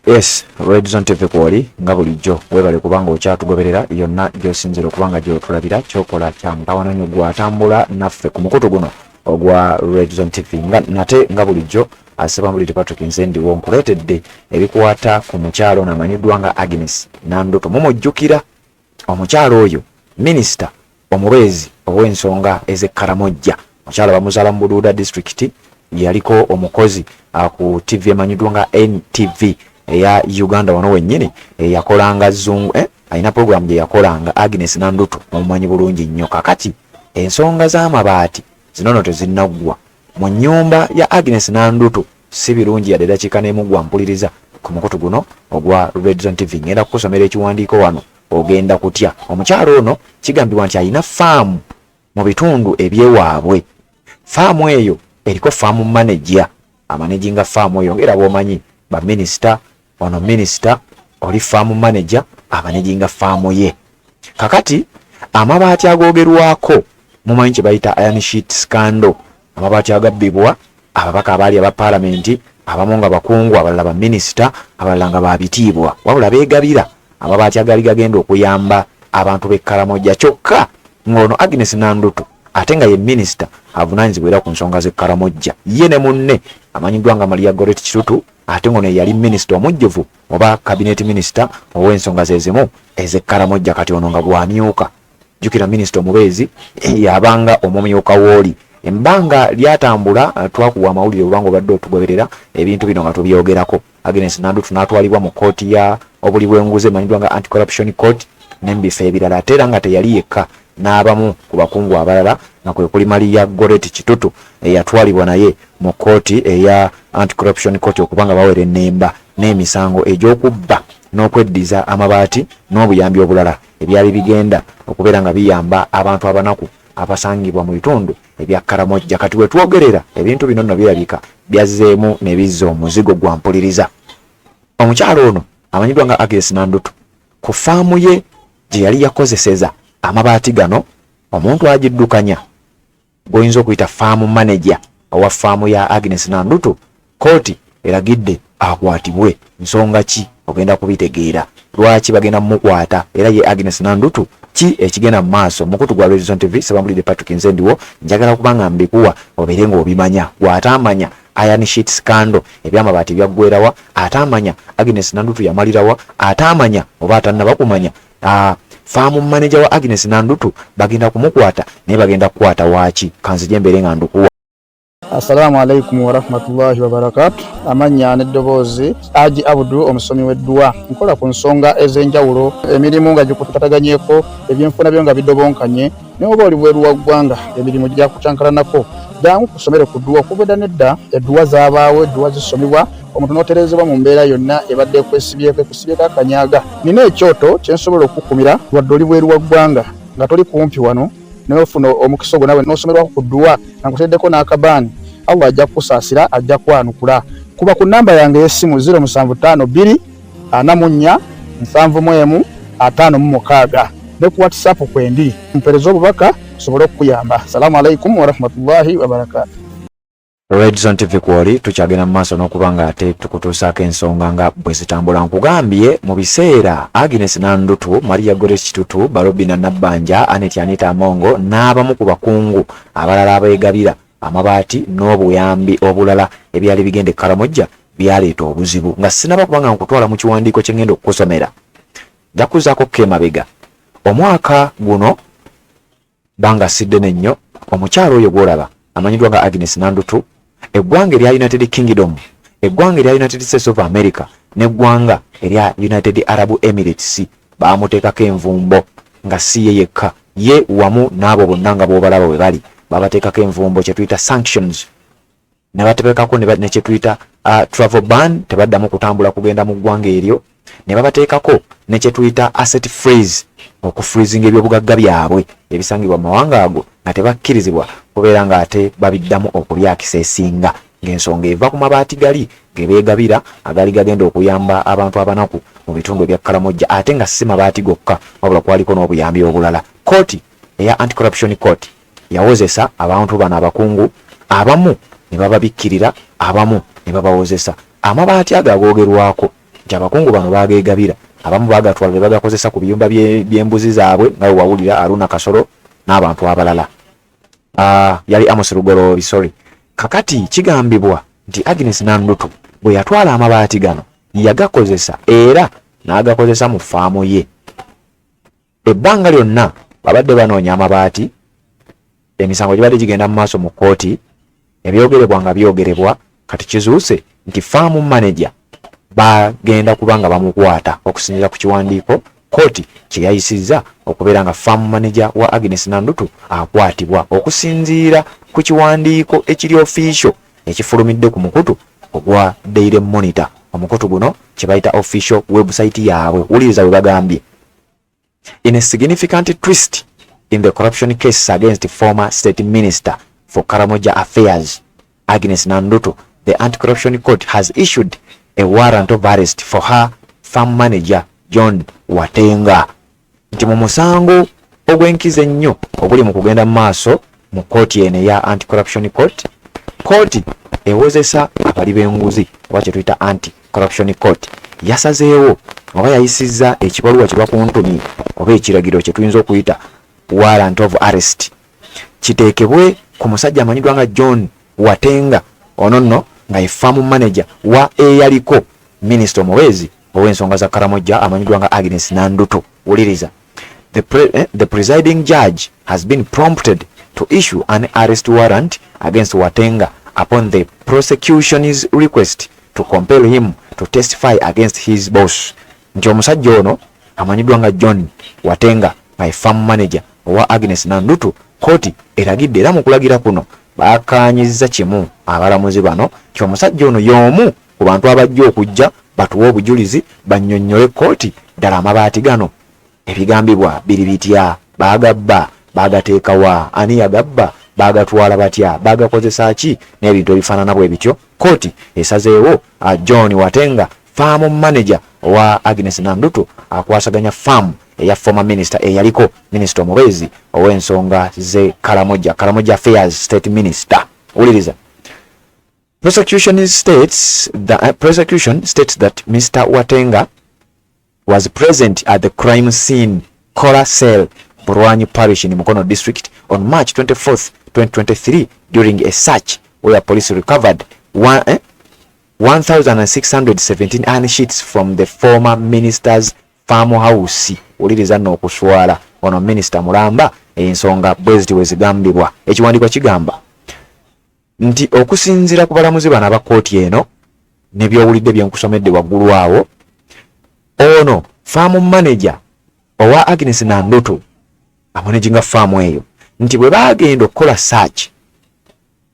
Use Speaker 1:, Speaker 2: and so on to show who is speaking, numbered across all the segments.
Speaker 1: Yes, Red Zone TV kwoli nga bulijjo webale kubanga okyatugoberera yonna gy'osinzira okuba nga gy'otulabira. Kyokola kya mutawana nnyo gw'atambula naffe ku mukutu guno ogwa Red Zone TV. Nga nate nga bulijjo Asebambulidde Patrick, nze ndiwo nkuleetedde ebikwata ku mukyalo ono amanyiddwa nga Agnes Nandutu. Mumujjukira omukyalo oyo, minisita omubeezi ow'ensonga ez'e Karamojja. Mukyala bamuzaala mu Buduuda disitulikiti, yaliko omukozi ku TV emanyiddwa nga NTV eya Uganda wano wennyini, eyakolanga zungu, alina pulogulaamu gye yakolanga. Agnes Nandutu mumumanyi bulungi nnyo. Kakati ensonga z'amabaati zino no tezinnaggwa mu nnyumba ya Agnes Nandutu. Si birungi yadde dakiika n'emu. Gwa mpuliriza ku mukutu guno ogwa Red Zone TV, ngenda kukusomera ekiwandiiko wano, ogenda kutya. Omukyalo ono kigambibwa nti alina faamu mu bitundu ebyewaabwe. Faamu eyo eriko farm manager amanaginga faamu eyo, ngaera bwomanyi baminisita. Ono minisita oli farm manager amanaginga faamu ye. Kakati amabaati agoogerwako, mumanyi kye bayita iron sheet scandal, amabaati agabbibwa ababaka abaali aba paalamenti, abamu nga bakungu, abalala baminisita, abalala nga babitiibwa, wabula beegabira amabaati agaali gagenda okuyamba abantu b'e Karamoja. Kyokka ng'ono Agnes Nandutu, ate nga ye minisita avunaanyizibwa era ku nsonga z'e Karamojja, ye ne munne amanyiddwa nga Maria Goretti Kitutu, ate ngono yali minisita omujjuvu oba cabinet minister ow'ensonga ze zimu ez'e Karamojja, kati ono nga bw'amyuka. Jjukira minisita omubeezi yabanga omumyuka w'oli. Ebbanga lyatambula, twakuwa amawulire obanga obadde otugoberera ebintu bino nga tubyogerako. Agnes Nandutu n'atwalibwa mu kkooti ya obuli bw'enguzi emanyiddwa nga Anti-Corruption Court n'ebifo ebirala, ate era nga teyali yekka, n'abamu ku bakungu abalala nga kwe kuli Maria Goretti Kitutu eyatwalibwa naye mu kkooti eya Anti-Corruption Court okuba nga bawera ennemba n'emisango egy'okubba n'okweddiza amabaati n'obuyambi obulala ebyali bigenda okubeera nga biyamba abantu abanaku abasangibwa mu bitundu ebya Karamojja. Kati we twogerera ebintu bino nno birabika byazzeemu ne bizza omuzigo gwa mpuliriza. Omukyalo ono amanyiddwa nga Agnes Nandutu, ku faamu ye gye yali yakozeseza amabaati gano, omuntu agiddukanya gw'oyinza okuyita farm manager owa faamu ya Agnes Nandutu, kkooti eragidde akwatibwe. Nsonga ki? Ogenda kubitegeera lwaki bagenda mumukwata, era ye Agnes Nandutu ki ekigenda mu maaso. Mukutu gwa Red Zone TV, Sebambulidde Patrick, nze ndiwo, njagala kubanga mbikuwa obeere ng'obimanya. Gw'ate amanya iron sheet scandal, ebyamabaati byaggwerawa, ate amanya Agnes Nandutu yamalirawa, ate amanya oba atannaba kumanya farm manager wa Agnes Nandutu bagenda kumukwata, naye bagenda kukwata waaki? Kanzije mbeere nga ndukuwa.
Speaker 2: Assalamu alaikum warahmatullahi wabarakatu. Amannya n'eddoboozi, Aji Abudu, omusomi w'edduwa. Nkola ku nsonga ez'enjawulo, emirimu nga gikutataganyeko, ebyenfuna byo nga bidobonkanye, naye oba oli bweru wa ggwanga, emirimu gyakucankalanako, jangu kusomere ku dduwa. Okuva edda nedda edduwa zaabaawo, edduwa zisomibwa omuntu n'otereezebwa mu mbeera yonna ebadde ekwesibyeko, ekusibyeko akanyaga. Nina ekyoto kye nsobola okukukumira wadde oli bweru wa ggwanga, nga toli kumpi wano, naye ofuna omukisa ogwo nawe n'osomerwako ku dduwa nga nkuteereddeko n'akabaani. Allah ajja kukusaasira, ajja kwanukula. Kuba ku nnamba yange ey'essimu 0752 44 71 56, ne ku WhatsApp kwendi, mpeereza obubaka nsobole okukuyamba. Salaamu alaikum warahmatullahi wabarakaatu.
Speaker 1: Red Zone TV kwoli, tukyagenda mu maaso n'okuba nga ate tukutuusaako ensonga nga bwe zitambula. Nkugambye mu biseera Agnes Nandutu, Maria Goretti Kitutu, Barobina Nabbanja, Anet Anita Amongo n'abamu ku bakungu abalala abeegabira amabaati n'obuyambi obulala ebyali bigenda e Karamojja byaleeta obuzibu. Nga sinaba kubanga nkutwala mu kiwandiiko kye ngenda okukusomera, nja kuzaako ko emabega omwaka guno, banga si ddene nnyo. Omukyalo oyo gw'olaba amanyiddwa nga Agnes Nandutu, eggwanga erya United Kingdom, eggwanga erya United States of America n'eggwanga erya United Arab Emirates baamuteekako envumbo, nga si ye yekka, ye wamu n'abo bonna nga bw'obalaba bwe bali babateekako envumbo, kye tuyita sanctions, ne bateekako ne kye tuyita travel ban, tebaddamu kutambula kugenda mu ggwanga eryo, ne babateekako ne kye tuyita asset freeze, okufreezinga ebyobugagga byabwe ebisangibwa mu mawanga ago, nga tebakkirizibwa kubeera ng'ate babiddamu okubyakisesinga, ng'ensonga eva ku mabaati gali ge beegabira agaali gagenda okuyamba abantu abanaku mu bitundu ebya Karamojja, ate nga si mabaati gokka wabula kwaliko n'obuyambi obulala. Kkooti eya Anti-Corruption Court yawozesa abantu bano abakungu, abamu ne bababikkirira, abamu ne babawozesa. Amabaati ago agoogerwako nti abakungu bano bageegabira, abamu bagatwala ne bagakozesa ku biyumba by'embuzi zaabwe nga bwe wawulira Aruna Kasolo n'abantu abalala. Yali Amos Lugoloobi, sorry. Kakati kigambibwa nti Agnes Nandutu bwe yatwala amabaati gano yagakozesa era n'agakozesa mu faamu ye. Ebbanga lyonna babadde banoonya amabaati, emisango gibadde gigenda mu maaso mu kkooti, ebyogerebwa nga byogerebwa. Kati kizuuse nti faamu maneja bagenda kuba nga bamukwata okusinziira ku kiwandiiko kkooti kye yayisizza okubeera nga faamu maneja wa Agnes Nandutu akwatibwa okusinziira ku kiwandiiko ekiri ofiisho ekifulumidde ku mukutu ogwa Daily Monitor. Omukutu guno kye bayita official website yaabwe. Wuliriza bwe bagambye. In a significant twist in the corruption case against former state minister for Karamoja Affairs, Agnes Nandutu, the Anti-Corruption Court has issued a warrant of arrest for her farm manager John Watenga. Nti mu musango ogw'enkizo ennyo oguli mu kugenda mu maaso mu kkooti eno eya Anti-Corruption Court, kkooti ewozesa abali b'enguzi oba kye tuyita Anti-Corruption Court, yasazeewo oba yayisizza ekibaluwa kye bakuntumye oba ekiragiro kye tuyinza okuyita warrant of arrest kiteekebwe ku musajja amanyiddwa nga John Watenga. Ono nno nga ye farm manager wa eyaliko minisita omubeezi ow'ensonga za Karamojja amanyiddwa nga Agnes Nandutu. Wuliriza. The presiding judge has been prompted to issue an arrest warrant against Watenga upon the prosecution's request to compel him to testify against his boss. Nti omusajja ono amanyiddwa nga John Watenga nga ye farm manager owa Agnes Nandutu, kkooti eragidde era mu kulagira kuno baakaanyizza kimu abalamuzi bano nti omusajja ono y'omu ku bantu abajja okujja batuwe obujulizi, bannyonnyole kkooti ddala amabaati gano ebigambibwa biri bitya, baagabba, baagateekawa, ani yagabba, baagatwala batya, baagakozesa ki n'ebintu ebifaanana bwe bityo. Kkooti esazeewo John Watenga, farm manager owa Agnes Nandutu, akwasaganya faamu eya former minister, eyaliko minisita omubeezi ow'ensonga ze Karamoja, Karamoja Affairs state minister. Wuliriza. Prosecution states that Mr. Watenga was present at the crime scene, Kola Cell, Burwanyi Parish in Mukono District on March 24th, 2023 during a search where police recovered 1617 iron sheets from the former minister's farmhouse. Wuliriza nno okuswala. Ono minisita mulamba, ensonga bwe ziti bwe zigambibwa. Ekiwandiiko kigamba nti okusinziira ku balamuzi bano aba kkooti eno ne by'owulidde bye nkusomedde waggulu awo, ono farm manager owa Agnes Nandutu amanaginga faamu eyo, nti bwe baagenda okukola search,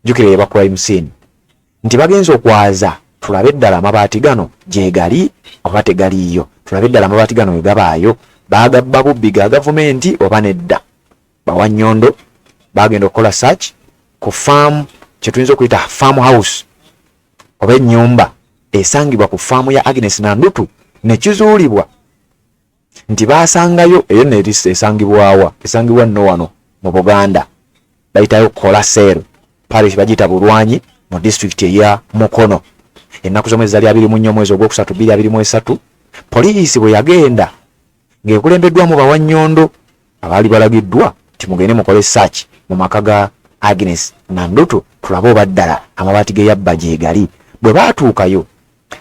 Speaker 1: jjukira yeba crime scene, nti bagenza okwaza tulabe ddala amabaati gano gyegali oba tegaliiyo, tulabe ddala amabaati gano we gabaayo, baagabba bubbi ga gavumenti oba nedda. Bawannyondo bagenda okukola search ku faamu kye tuyinza okuyita farm house oba ennyumba esangibwa ku faamu ya Agnes Nandutu, ne kizuulibwa nti baasangayo eyo nno esangibwawa? Esangibwa nno wano mu Buganda, bayitayo Kola Cell, parish bagiyita Bulwanyi mu disitulikiti eya Mukono. Ennaku z'omwezi zali 24 omwezi ogwokusatu 2023. Poliisi bwe yagenda ng'ekulembeddwamu bawannyondo abaali balagiddwa nti mugende mukole search mu maka ga Agnes Nandutu tulabe oba ddala amabaati ge yabba gyegali, bwe baatuukayo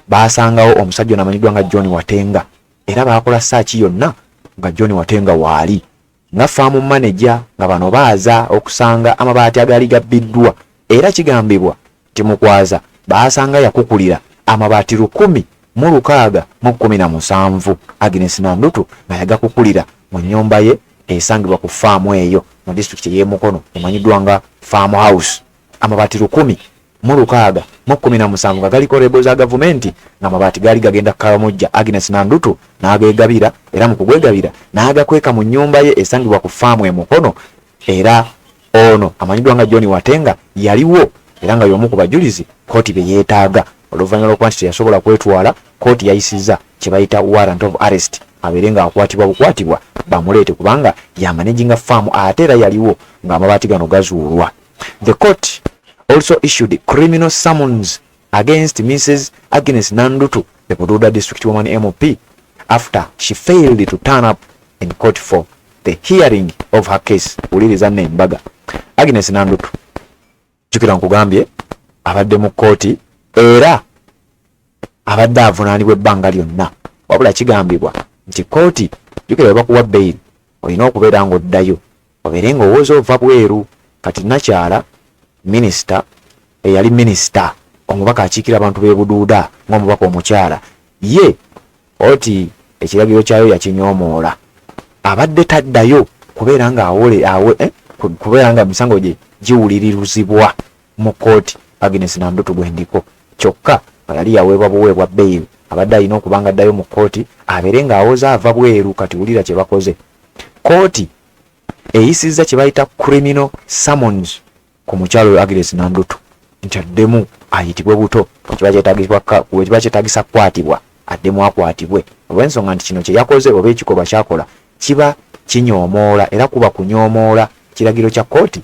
Speaker 1: baasangawo omusajja ono amanyiddwa nga John Watenga, era baakola search yonna nga John Watenga waali nga farm manager, nga bano baaza okusanga amabaati agaali gabbiddwa. Era kigambibwa nti mukwaza baasanga yakukulira amabaati 1617, Agnes Nandutu nga yagakukulira mu nnyumba ye esangibwa ku faamu eyo mu disitulikiti ey'e Mukono emanyiddwa nga farm house. Amabaati 1617 nga galiko label za gavumenti, ng'amabaati gaali gagenda Karamojja, Agnes Nandutu n'ageegabira, era mu kugwegabira n'agakweka mu nnyumba ye esangibwa ku faamu e Mukono. Era ono amanyiddwa nga John Watenga yaliwo era nga y'omu ku bajulizi kkooti be yeetaaga. Oluvannyuma lw'okuba nti teyasobola kwetwala, kkooti yayisizza kye bayita warrant of arrest abeere ng'akwatibwa bukwatibwa bamuleete kubanga yamanaginga faamu ate era yaliwo ng'amabaati gano gazuulwa. The court also issued criminal summons against Mrs. Agnes Nandutu the Bududa District Woman MP, after she failed to turn up in court for the hearing of her case. Wuliriza nno embaga. Agnes Nandutu, jjukira nkugambye abadde mu kkooti era abadde avunaanibwa ebbanga lyonna, wabula kigambibwa nti kkooti, jjukira bwe bakuwa beyiri olina okubeera ng'oddayo obeere ng'owoza ova bweru. Kati nakyala minisita eyali minisita omubaka akiikira abantu b'e Buduuda ng'omubaka omukyala ye oti ekiragiro kyayo yakinyoomoola, abadde taddayo kubeera nga awole awe eh, kubeera nga emisango gye giwuliriruzibwa mu kkooti. Agnes Nandutu gwendiko kyokka nga yali yaweebwa buweebwa bail, abadde alina okuba nga addayo mu kkooti abeere ng'awoza ava bweru. Kati wulira kye bakoze. Kkooti eyisizza kye bayita criminal summons ku mukyala oyo Agnes Nandutu nti addemu ayitibwe buto, wekiba kyetaagisa kukwatibwa addemu akwatibwe, olw'ensonga nti kino kye yakoze oba ekikolwa kyakola kiba kinyoomoola era kuba kunyoomoola kiragiro kya kkooti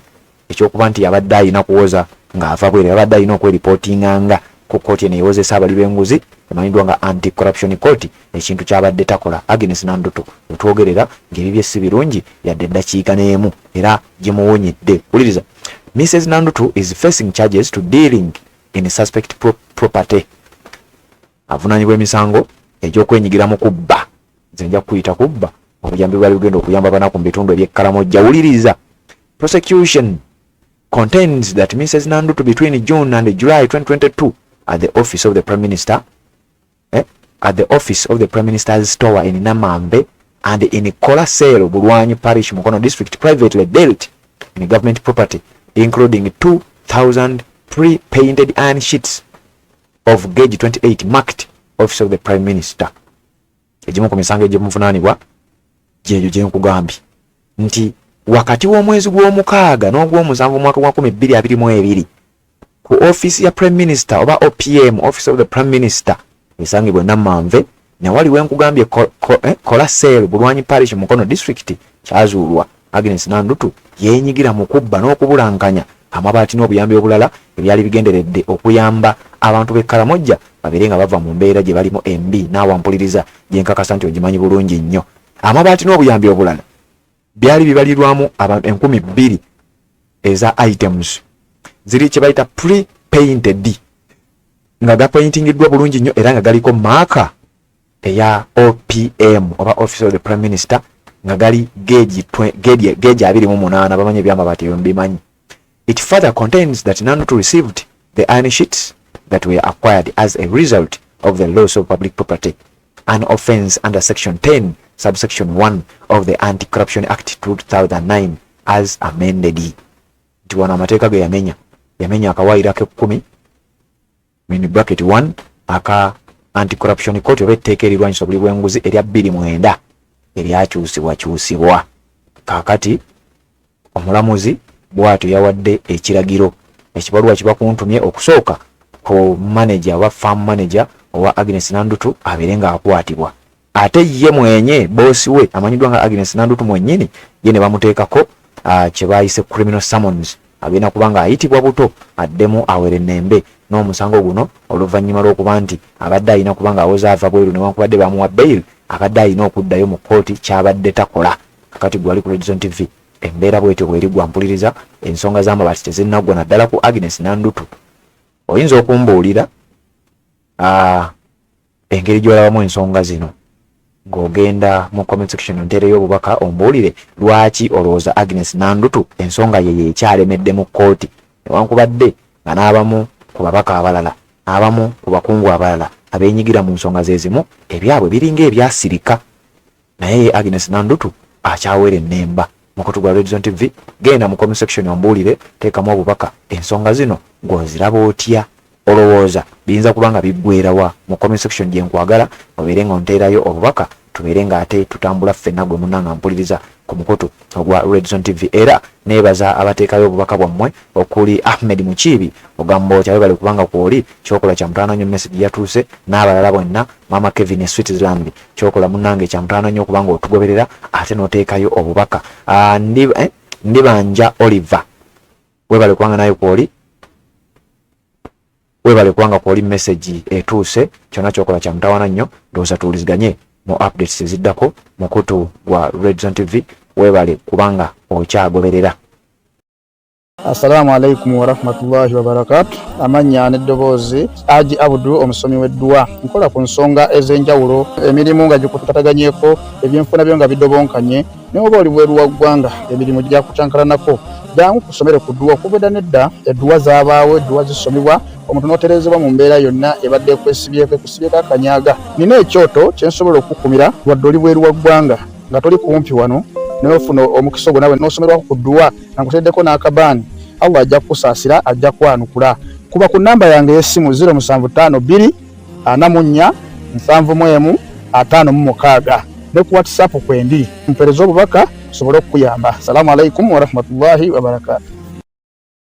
Speaker 1: ekyokuba nti yabadde alina kuwoza ng'ava bweru, yabadde alina okweripootinganga ku kkooti eno ewozesa abali b'enguzi emanyiddwa nga anti corruption court, ekintu kyabadde takola. Agnes Nandutu wetwogerera ng'ebibye si birungi yadde eddakiika n'emu era gimuwunyidde. Wuliriza, Mrs Nandutu is facing charges to dealing in suspect property. Avunaanyibwa emisango egy'okwenyigira mu kubba, nze nja kukuyita kubba, obuyambi bwali bugenda okuyamba abanaku mu bitundu eby'e Karamoja. Wuliriza, prosecution contends that Mrs Nandutu between June and July 2022 at the office of the Prime Minister at the office of the Prime Minister's store in Namambe and in Kola Cell, Bulwanyi Parish, Mukono District, privately dealt in government property, including 2,000 pre-painted iron sheets of gauge 28 marked Office of the Prime Minister. Egimu ku misango egimuvunaanibwa gyegyo gye nkugambye nti wakati w'omwezi gw'omukaaga n'ogw'omusanvu omwaka gwa 2022 ku ofiisi ya Prime Minister oba OPM, Office of the Prime Minister, esangibwa e Namanve newali wenkugambye Kola Cell, Bulwanyi Parish, Mukono District, kyazuulwa Agnes Nandutu yeenyigira mu kubba n'okubulankanya amabaati n'obuyambi obulala ebyali bigenderedde okuyamba abantu b'e Karamoja babeere nga bava mu mbeera gye balimu embi. Naawampuliriza gye nkakasa nti ogimanyi bulungi nnyo, amabaati n'obuyambi obulala byali bibalirwamu abantu 2000 eza items ziri kye bayita pre-painted, nga gapaintingiddwa bulungi nnyo era nga galiko maaka eya OPM oba Office of the Prime Minister, nga gali gauge 28. Bamanyi ebyamabaati ebyo mbimanyi. It further contains that Nandutu received the iron sheets that were acquired as a result of the loss of public property, an offense under section 10 subsection 1 of the Anti-Corruption Act 2009 as amended. Nti wano amateeka ge yamenya, yamenya akawaayiro ak'ekkumi in bracket 1 aka Anti-Corruption Court oba etteeka erirwanyisa obuli bw'enguzi erya 2009 eryakyusibwakyusibwa. Kaakati omulamuzi bw'atyo yawadde ekiragiro, ekibaluwa kibakuntumye okusooka ku manager oba farm manager owa Agnes Nandutu abeere ng'akwatibwa, ate ye mwenye boosi we amanyiddwa nga Agnes Nandutu mwennyini ye ne bamuteekako kye baayise criminal summons. Agenda kuba ng'ayitibwa buto addemu awerennembe n'omusango guno oluvannyuma lw'okuba nti abadde alina kuba ng'awoza ava bweru, newankubadde bamuwa bail, abadde alina okuddayo mu kkooti kyabadde takola. Kakati gwali ku Redson TV, embeera bwetyo bwerigwa. Mpuliriza, ensonga z'amabaati tezinnaggwa naddala ku Agnes Nandutu. Oyinza okumbuulira engeri gy'olabamu ensonga zino ng'ogenda mu comment section, onteereyo obubaka ombuulire lwaki olowooza Agnes Nandutu ensonga ye yeekyalemedde mu kkooti, newankubadde nga n'abamu ku babaka abalala, abamu ku bakungu abalala abeenyigira mu nsonga ze zimu ebyabwe biringa ebyasirika, naye ye Agnes Nandutu akyawera ennemba. Mukutu gwa Redson TV, genda mu comment section ombuulire, teekamu obubaka, ensonga zino ng'oziraba otya? Olowooza biyinza kuba nga biggwerawa? Mu comment section gye nkwagala obeere nga onteerayo obubaka, tubeere nga ate tutambula ffenna. Gwe munnanga mpuliriza ku mukutu ogwa Redson TV, era neebaza abateekayo obubaka bwammwe okuli Ahmed Mukiibi, ogamba otya? Webale kubanga kwoli kyokola kya mutaano nnyo, message yatuuse, n'abalala bonna. Mama Kevin e Switzerland, kyokola munnange kya mutaano nnyo okubanga otugoberera ate n'oteekayo obubaka. Ndibanja Oliver, webale kubanga naye kwoli. Webale kubanga kwoli message etuuse, kyonna kyokola kya mutawana nnyo. Ndowooza tuwuliziganye mu updates eziddako mukutu gwa Red Zone TV. Webale kubanga okyagoberera.
Speaker 2: Assalamu alaikum warahmatullahi wabarakatu. Amannya n'eddoboozi Aji Abdu, omusomi w'edduwa. Nkola ku nsonga ez'enjawulo, emirimu nga gikutataganyeko, ebyenfuna byo nga bidobonkanye, naye oba oli bweru wa ggwanga emirimu gyakucankalanako, jangu kusomere ku dduwa. Okuva edda n'edda edduwa zaabaawo, edduwa zisomibwa omuntu n'otereezebwa mu mbeera yonna ebadde ekwesibyeko, ekusibyeko akanyaga. Nina ekyoto kye nsobola okukukumira wadde oli bweru wa ggwanga nga toli kumpi wano, naye ofuna omukisa ogwo nawe n'osomerwako ku dduwa nga nkuteereddeko n'akabaani. Allah ajja kukusaasira, ajja kwanukula. Kuba ku nnamba yange ey'essimu 0752 44 71 56 ne ku WhatsApp kwendi, mpeereza obubaka nsobole okukuyamba. Assalamu alaikum warahmatullahi wabarakatuh.